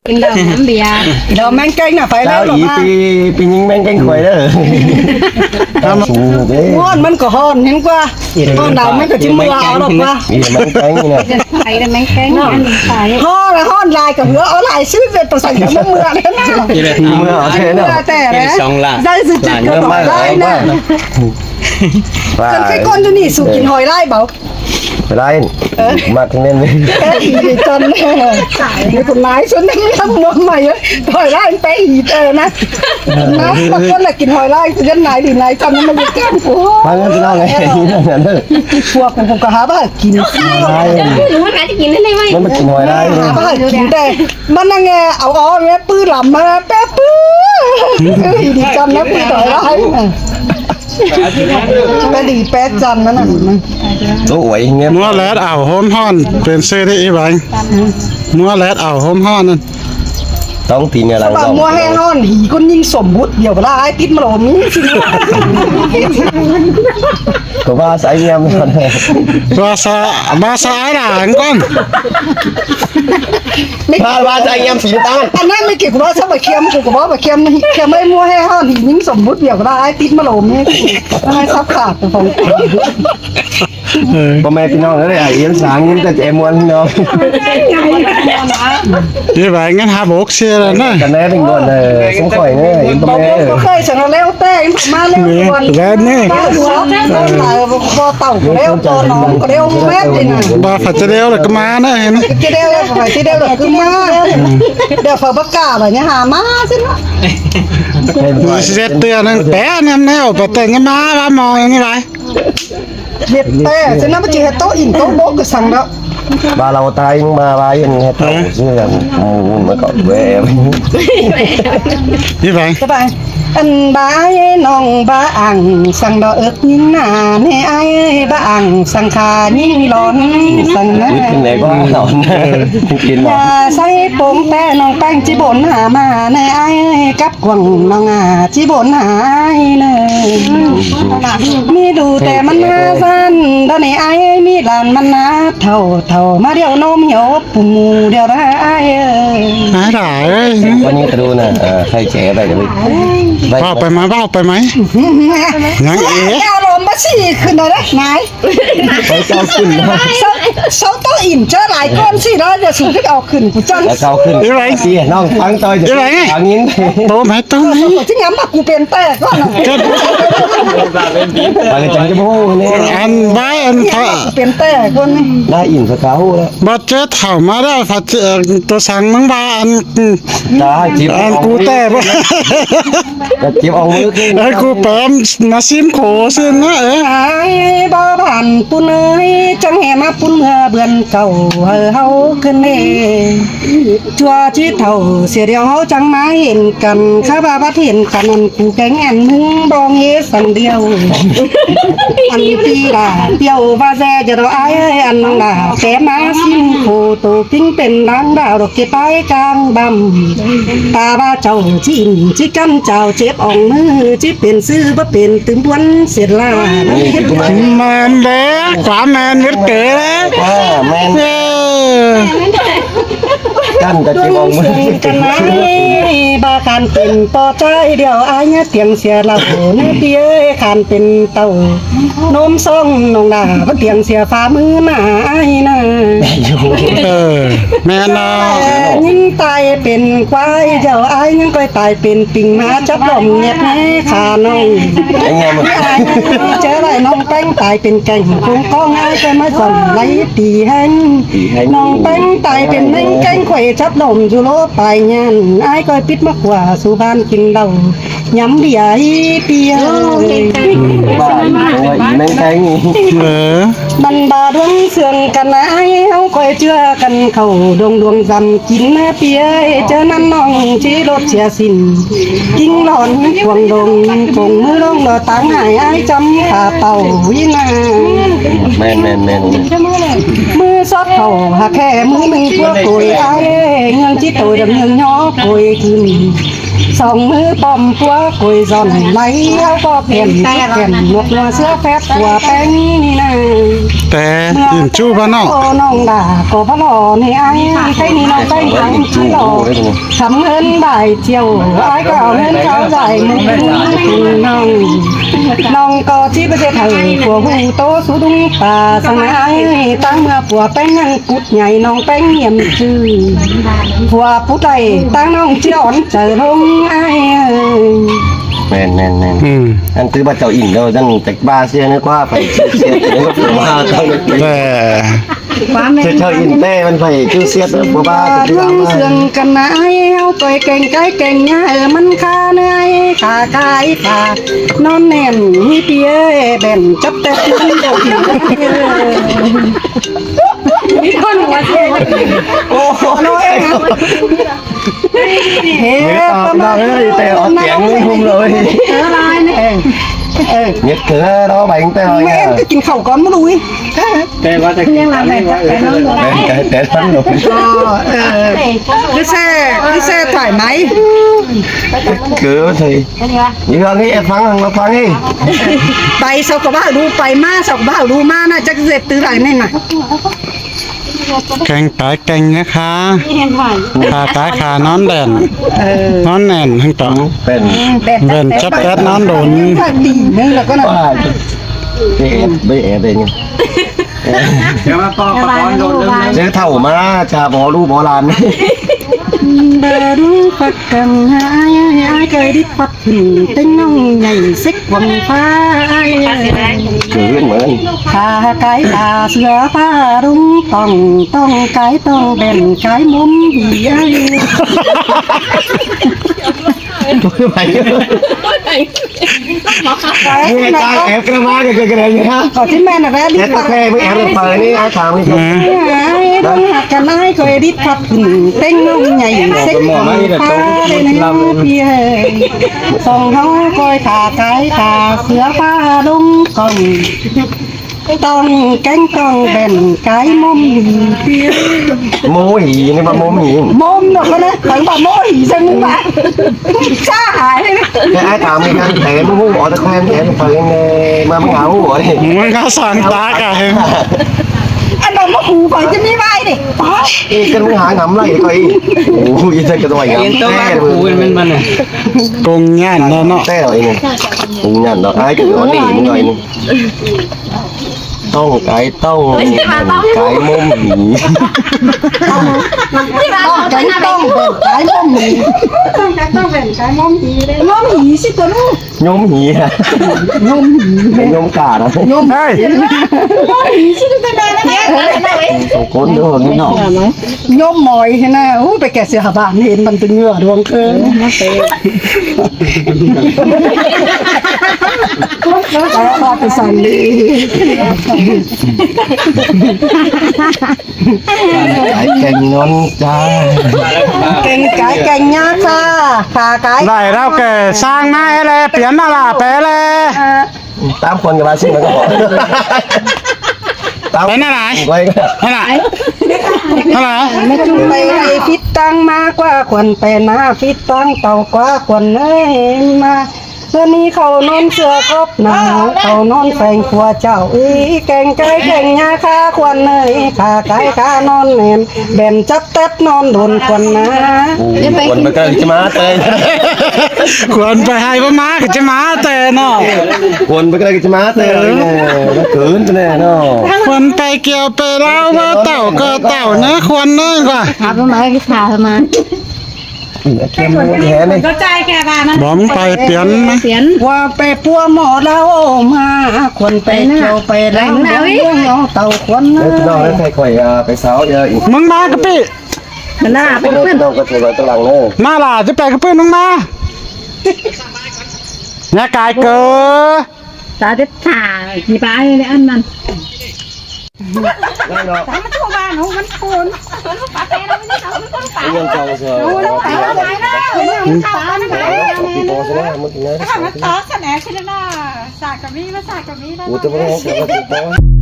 ກິນເຫຼົ້ານ້ຳເບຍ. ດອກແມງແກງນະ ໄປແລ້ວ ເຈົ້າອີ ມາ ປີ ປີຍິງແມງແກງຂ້ອຍເດີ. ຮ້ອນມັນກໍຮ້ອນ ເຫັນກວ່າ ຮ້ອນດາວມັນກໍຊິເມືອເອົາດອກວ່າ ອີແມງແກງນີ້ນະ ໄປແລ້ວແມງແກງ ຮ້ອນ ຮ້ອນຫຼາຍກໍເຫືອເອົາຫຼາຍ ຊີວິດເປັນປະສັນກໍບໍ່ເມືອແລ້ວນະ ເມືອເອົາແທ້ເນາະ ເມືອແທ້ແລ້ວ ສອງລ້ານ ໄດ້ສິເຈັດກໍໄດ້ນະ. ຄັນແຕ່ກ່ອນຢູ່ນີ້ ສູ່ກິນຫອຍຫຼາຍເບົາ ຫຼາຍ ເອີ ມັກແມ່ນເລີຍ ແຕ່ອີ່ຈັນ ມີຄົນຫຼາຍຊົນນຳນຳມວນໃໝ່ເອີຍ ຫອຍຫຼາຍແຕ່ອີ່ແຕ່ນະ ມາຄົນລະກິນຫອຍຫຼາຍ ຄືກັນຫຼາຍດີຫຼາຍຈັນ ມັນບໍ່ແກ້ມກູ ມາເງິນພີ່ນ້ອງເອີຍ ພວກກູກໍຫາວ່າກິນຫຼາຍ ມັນບໍ່ກິນຫອຍຫຼາຍ ຫາວ່າກິນແຕ່ ມັນນັ່ງແອ ເອົາອອກແມ່ປືລຳມາແປະປື ອີ່ດີຈັນນະ ປີຫອຍຫຼາຍ ກະດີແປດຈັນນັ້ນນະ ໂອ້ຍ ເມືອແລດເອົາໂຮມຮ້ອນ ເປັນຊື່ທີ່ອີ່ໄວ ເມືອແລດເອົາໂຮມຮ້ອນນັ້ນ ຕ້ອງຕີເມືອຫຼັງ ສະບາຍ ເຈົ້າ ເມືອແຮຮ້ອນ ຜີຄົນຍິງສົມບຸດ ດຽວເວລາອ້າຍຕິດມາໂລມີ ກໍວ່າໃສ່ຍາມ ວ່າສະ ວ່າສະອ້າຍຫຼາງກ່ອນ ພາດວ່າໃສ່ຍາມສີຕານ ອັນນັ້ນແມ່ນເກດ ກູວ່າຊະບໍ່ຄຽມ ກູກໍເວົ້າບໍ່ຄຽມ ຄຽມໄອ້ມົວແຮ່ຮ້ອນ ຫີຍິງສົມບຸດ ດຽວກໍໄດ້ອ້າຍຕິດມາໂລມນີ້ ມັນໃຫ້ຊັບຂາດຂອງ ເອີ ພໍ່ແມ່ພີ່ນ້ອງເອີຍ ອ້າຍອີສາເງິນແຕ່ແຈມວນພີ່ນ້ອງ ເອີ ວ່າເງິນຫາບົກເສຍແລ້ວນະ ກັນແນ່ເປັນກ່ອນເດີ ສົມຂ້ອຍເດີ ພໍ່ແມ່ເອີຍ ບໍ່ເຄີຍຊັ້ນ ແລ້ວແຕ່ ມາແລ້ວກ່ອນ ແລ້ວນີ້ ບໍ່ເຕົາກໍແລ້ວ ບໍ່ໜອງກໍແລ້ວ ແມ່ນນີ້ນະ ບໍ່ ຖ້າຈະແລ້ວແລ້ວກໍມານະ ເຫັນ ຈະແລ້ວແລ້ວກໍໄປ ຊິແລ້ວແລ້ວກໍມາ ດຽວເຂົາປະກາດວ່າຢ່າຫາມາຊັ້ນເນາະ ເຮັດເຕືອນແປະແນມແນວ ປະແຕງມາວ່າໝໍນີ້ຫຼາຍ ເຮັດແປຊັ້ນນະ ມັນຊິເຮັດໂຕະອິນໂຕະບົກກໍສັ່ງດອກ ວ່າລາວຕາຍ ມາວ່າເຮັດເທົ່າຊື່ກັນ ໝູມັນກໍແວ່ ນີ້ໄປ ສະບາຍ ອັນບາຍນ້ອງບາອັງ ສັງດອເອິກຍິງໜາແນ່ອ້າຍເອີຍ ບາອັງສັງຂາຍິງຫຼອນສັງນາ ກິນແນ່ກໍຫຼອນ ກິນ ຢ່າໃສ່ໂປ່ງແຕ່ນ້ອງແປ້ງຈິບົ່ນຫາມາແນ່ອ້າຍເອີຍ ກັບກວາງນ້ອງອາຈິບົ່ນຫາອ້າຍເນີ ມີດູແຕ່ມັນຫາຊັ້ນດອນີ້ອ້າຍເອີຍ ມີຫຼານມັນນາເຖົ້າ ເຖົ້າມາດຽວໂນ້ມຫ່ຽວ ປູ່ໝູ່ດຽວລະອ້າຍເອີຍ ອ້າຍຫຼາຍເອີຍ ວັນນີ້ກະດູນະ ເອີ ໃຄແຈໄປເດີ ເວົ້າໄປໄໝ ເວົ້າໄປໄໝ ນາງເອກ ອາລົມມາສີຂຶ້ນແລ້ວນາຍ ໄປເຈົ້າຂຶ້ນ ເຊົາ ເຊົາໂຕະອິນເຈີຫຼາຍກ່ອນສີ ແລ້ວດຽວສູຂຶ້ນເອົາຂຶ້ນ ກູຈັ່ງ ເຈົ້າຂຶ້ນ ອີໄວ ພີ່ນ້ອງຟັງຕໍ່ ອີໄວ ຟັງຍິນ ໂຕໄໝ ໂຕໄໝ ຊິງຳມາກູເປັນແຕກກ່ອນນະ ໄປຈັງຈະບໍ່ຮູ້ແນ່ ອັນໄວ ອັນ ເປັນແຕກກ່ອນນະ ໄດ້ອິນສະເກົາແລ້ວ ບໍ່ເຈີເຖົ້າມາແລ້ວ ພະເຈົ້າ ຕົວສັງມັນວ່າອັນ ຕາຍຈິບ ອັນກູແຕ່ບໍ່ ກະຈິບເອົາມືຂຶ້ນ ເອີ ກູແປມມາຊິມໂຄຊື່ນະ ເອີ ອ້າຍບໍ່ບ້ານປຸ້ນເອີຍ ຈັ່ງແຫ່ມາປຸ້ນເມືອເບືອນເກົ່າ ໃຫ້ເຮົາຂຶ້ນເອ ຊົ່ວຈິເຖົ້າເສຍດຽວເຮົາຈັ່ງມາເຫັນກັນ ຂ້າວ່າບັດເຫັນກັນ ອັນກູແກງແອນມຶງບອງເຮສັງດຽວ ອັນປີດາ ປຽວວ່າແຊຈະດອກອ້າຍເອີຍ ອັນນ້ອງດາແປມາຊິມໂຄ ໂຕປິງເປັນນາງດາວ ດອກເກດປາຍກາງບຳ ຕາວ່າເຈົ້າຈິນຈິກັນເຈົ້າເຈັບອ່ອງມື ຈິເປັນຊື່ບໍ່ເປັນຕື່ມບວນເສດລາ ແມ່ນເດ້ ຄວາມແມ່ນເຫືອດເກີ ວ່າແມ່ນ ເອີ ກັນກະຈິບອ່ອງມື ກັນນາຍ ບາການເປັນປໍຈາຍດຽວອ້າຍຍາຕຽງເສຍເລົ່າ ແນວເຕີຍ ຄານເປັນເຕົ້າ ນົມຊອງນ້ອງດາ ບໍ່ຕຽງເສຍຝ່າມືໜ້າອ້າຍນາ ເອີ ແມ່ນເນາະ ຍິງຕາຍເປັນຄວາຍ ເຈົ້າອ້າຍຍັງຄ່ອຍຕາຍເປັນປິງ ມາຈັບລອມແຍກແນ່ຂານ້ອງ ເຈີໄດ້ນ້ອງແປ້ງຕາຍເປັນແກ່ງ ຄົງກ້ອງອ້າຍຄ່ອຍມາສ່ອນໄລ່ຕີແຮງ ນ້ອງແປ້ງຕາຍເປັນແມງແກ້ງ ຂ້ອຍຈັບລອມຢູ່ໂລປາຍຍານ ອ້າຍຄ່ອຍປິດມາຂວາສູ່ບ້ານກິນເຫຼົ້າ ຍຳເບຍອີເປຍ ໂອ້ ເກັ່ງແທ້ ໂອ້ຍ ແມ່ນແທ້ນີ້ ເອີ ບັນດາດວງເຊື່ອງກັນນາຍ ເຮົາຄ່ອຍເຈື່ອກັນເຂົ້າ ດວງດວງຈຳກິນນາເປຍ ເຈີນັ້ນນ້ອງຈີລົດເສຍສິ້ນ ກິງຫຼອນກວາງດົງ ກົງມືລົງດອຕາງຫາຍ ອ້າຍຈຳຂາເປົ່າວິນາ ແມ່ນໆໆ ມືຊອດເຂົ້າຫາແຄ່ມືໜຶ່ງຕົວໂກຍ ອ້າຍເອີຍ ເງືອງຈິໂຕດຳເງືອງຍໍໂກຍຂຶ້ນ ສອງມືປ້ອມປົວກຸຍຊ້ອນໄຫຼ ເອົາກໍແຜ່ນແກ່ນນົກຫົວເສືອແຟບຫົວແປ້ງນີ້ນາ. ແຕ່ອິນຈູພະເນາະ ນ້ອງດາກໍພະຫຼໍໃນອ້າຍ ໃກ້ນີ້ນ້ອງແປ້ງທັງພະຫຼໍ ທຳເງິນບາຍທ່ຽວ ອ້າຍກໍເອົາເງິນເຂົາຈ່າຍມື້ຄືນນ້ອງ ນ້ອງກໍຊິໄປເຮັດໃຫ້ຜົວຮູ້ໂຕສູ່ດຸງປາສະໜາ ຕັ້ງເມື່ອຜົວແປ້ງຍັງ ປຸດໃຫຍ່ນ້ອງແປ້ງຢ້ຽມຊື່ ຜົວປຸດໄດ້ຕັ້ງນ້ອງຈອນເຈີລົງອ້າຍເອີຍ. ແມ່ນໆໆ ອືມ ອັນຖືວ່າເຈົ້າອິນແລ້ວຈັ່ງຈັກບ້າເສຍເນາະ ກວ່າໄປເສຍເນາະ ແຕ່ເຈົ້າອິນແຕ່ມັນໄປຄືເສຍເນາະ ບໍ່ບ້າ ເລື່ອງເຊື່ອງກັນນາຍ ເຮົາຕ່ອຍແກ່ງກາຍແກ່ງຍາ ມັນຄາເນຍ ຂາກາຍຂານອນແໜ້ນ ມີເປີແບນຈັບແຕກມັນບໍ່ ມີຄົນຫົວເສຍ ໂອ້ໂຫ ເຮັດຕາມເລີຍ ແຕ່ອອກສຽງງຸ້ມເລີຍ ເອີ ລາຍນີ້ ເອີ ເຮັດເທື່ອເນາະ ໄປຕັ້ງແຕ່ ແມ່ນ ກິນເຂົ້າກ່ອນບໍ່ຮູ້ ແຕ່ວ່າຈະກິນ ແມ່ນ ແຕ່ ແຕ່ທັນເນາະ ເອີ ຄືແຊ ຄືແຊຖ່າຍໄໝ ເກີໃສ່ ນີ້ຟັງນີ້ ແອບຟັງ ຟັງນີ້ ໄປເຂົາກໍວ່າຮູ້ ໄປມາເຂົາກໍວ່າຮູ້ ມານະ ຈັກເສບຕື່ນຫຼາຍແມ່ນນະ. ແກ່ງກາຍແກ່ງຍາຄາ ຂາກາຍຂານອນແໜ້ນ ເອີ ນອນແໜ້ນທັງຕອງ ເປັນ ເປັນຈັບແກັດນອນດົນ ດີໜຶ່ງແລ້ວກໍນະ ເອັດ ໄປແອດເອງ ເຈີເຖົ້າມາຈະບໍ່ຮູ້ບໍ່ຫຼານ ບາດູປັກກັນ ຫາຍ ຫາຍ ເຄີຍດິດປັດ ຂຶ້ນເຕັງນ້ອງໃຫຍ່ເຊັກຫວັງຟ້າ ອ້າຍເອີຍ ຄືເໝືອນ ຂາກາຍຂາເສືອຟ້າລຸງ ຕ້ອງ ຕ້ອງກາຍ ຕ້ອງແບນກາຍ ມຸມດີອ້າຍ ໄປ ນີ້ຕາແອບກະມາກະເກີດກະໄດນະ ກໍທີ່ແມ່ນນະແຫຼະ ແອບແທ້ ມຶງແອບໄປນີ້ ອ້າຍຖາມນີ້ ອືມ ອ້າຍ ເບິ່ງຫາກກັນ ອ້າຍ ເຄີຍດິດພັດ ຂຶ້ນເຕັງນ້ອງໃຫຍ່ເຊັກຂອງຟ້າເດ້ນະພີ່ເອີຍ ສອງເຮົາຄອຍຂາກາຍຂາເສືອຟ້າລົງກ່ອງ ຕ້ອງແກ້ງຕ້ອງແບນກາຍມົມຫີ ໂມຫີນີ້ວ່າມົມຫີ ມົມດອກນະ ຂ້ອຍວ່າໂມຫີຊັ້ນວ່າ ຊ້າຫາຍເລີຍ ແຕ່ອ້າຍຖາມກັນແຕ່ບໍ່ຮູ້ ອໍ ແຕ່ແຄວນແຕ່ໄປແນ່ ມາບໍ່ຫາຮູ້ ມັນກໍສາງຕາກະ ອັນດອກມະຂູຂ້ອຍຈະມີໄວ້ເດ້ ເອີ ກັນມຶງຫາງຳໄລ່ຂ້ອຍ ໂອ້ຍ ອີ່ໃສ່ກະດ້ອຍງາມແທ້ ເຫັນໂຕມາຂູແມ່ນມັນນະ ກົງຍານເນາະ ແທ້ເນາະ ກົງຍານເນາະ ອ້າຍກໍຢູ່ນີ້ ມຶງໜ້ອຍໜຶ່ງ ຕ້ອງກາຍຕ້ອງ ກາຍມົມຫີ ຕ້ອງກາຍຕ້ອງແບນກາຍມົມຫີ ຕ້ອງກາຍຕ້ອງແບນກາຍມົມຫີເດ້ ມົມຫີຊິຕົວ ໂຍມຫີ ໂຍມຫີ ໂຍມການະ ໂຍມ ເຮີ້ຍ ໂຍມຫີຊິເປັນແບບນັ້ນ ໂຕຄົນເດີນີ້ເນາະ ໂຍມໝອຍຫັ້ນນະ ໂອ້ ໄປແກ່ເສືອຫາບ້ານເຫັນມັນເປັນເຫຍື່ອດວງເຄີງ ເອີ ມາເຕະ ວ່າໄປສັ່ນດີ ກາຍແກ່ງນອນຈ້າ ແກ່ງກາຍແກ່ງຍາຄ່າ ຂາກາຍ ໄດ້ແລ້ວແກ່ສ້າງນາຍແລ ປ່ຽນນາລາແປແລ ຕາມຄົນກັບວ່າຊິມັນກໍພໍ ຕາມ ໄປນາລາ ໄປນາລາ ນາລາ ໄປໃຫ້ຜິດຕັ້ງມາກວ່າຄວນ ໄປນາຜິດຕັ້ງເຕົາກວ່າຄວນເອີຍມາ ເທື່ອນີ້ເຂົານອນເສືອຄອບໜາວ ເຂົານອນແຝງຂົວເຈົ້າອີ ແກ່ງກາຍແກ່ງຍາຄ່າຄວນເອີຍ ຂາກາຍຂານອນແໜ້ນ ແບນຈັບແຕັດນອນດົນຄວນນາ ໂອ້ຍ ຄວນໄປໃກ້ຈະມາແຕ່ ຄວນໄປໃຫ້ບໍ່ມາກໍຈະມາແຕ່ເນາະ ຄວນໄປໃກ້ຈະມາແຕ່ ເອີ ເກີນໄປແນ່ເນາະ ຄວນໄປກ່ຽວໄປລາວວ່າເຕົາກໍເຕົາເນາະ ຄວນເອີຍວ່າ ເອົາໄປມາ ເຂົ້ມແທ້ນີ້ ກໍຈ່າຍແຄ່ວ່າມັນ ບໍ່ ໄປປ່ຽນ ປ່ຽນ ວ່າໄປປົວໝໍລາວມາ ຄວນໄປກ່ຽວໄປລາວ ເອົາເຕົາຄວນເອີຍ ເອີ ພີ່ນ້ອງເອີຍ ໃຫ້ຂ້ອຍ ເອີ ໄປສາວເອີ ອີກ ມຶງມາກະປິ ໜ້າໄປກັບເພິ່ນ ນ້ອງກໍຖືວ່າຕະຫຼັງເດີ ມາຫຼ້າ ຈະໄປກັບເພິ່ນ ມຶງມາ ຍາກາຍເກີ ຕາເດັດຂາດ ຊິໄປອັນນັ້ນ ໄດ້ເນາະ ຕາມມາໂທບ້ານ ໂຫ ມັນໂກນ ມັນເກົ່າເຊີ ມັນເກົ່າເຊີ ມັນເປົ່າຊະນະ ມັນເປັນໄງ ມັນເປົ່າຊະນະ ຊິລະນະ ສາກກະມີ ມາສາກກະມີ ໂອ້ ແຕ່ບໍ່ໄດ້ ແຕ່ວ່າ